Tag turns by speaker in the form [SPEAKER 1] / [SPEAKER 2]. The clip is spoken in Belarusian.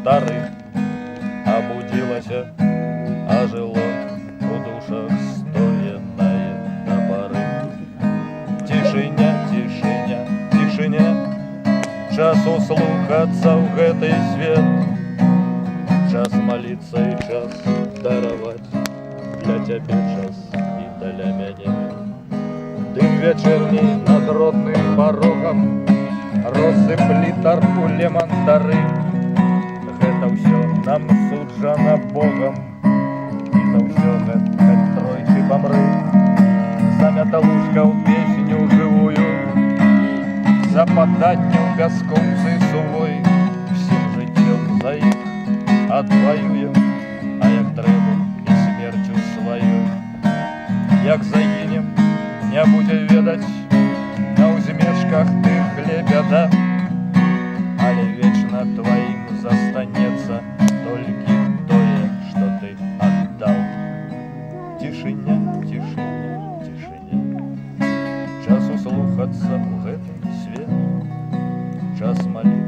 [SPEAKER 1] стары. Абудзілася, ажыло у душах стоенае да пары. Цішыня, цішыня, цішыня, час услухацца ў гэты свет, час маліцца і час дараваць, для цябе час і для мяне. Дым вячэрні над родным парогам, россып літар у лемантары. Гэта ўсё нам суджана Богам, і за ўсё гэта хоць тройчы памры. За мяталушкаў песню жывую, за паданне ў бясконцы сувой, усім жыццём за іх адваюем, а як трэба, і смерцю сваёй. Як загінем, не будзе ведаць на ўзмечках тых лебяда, але вечна тваім застанецца толькі тое, што ты аддаў. Цішыня, цішыня, цішыня, час услухацца ў гэты свет, час маліцца.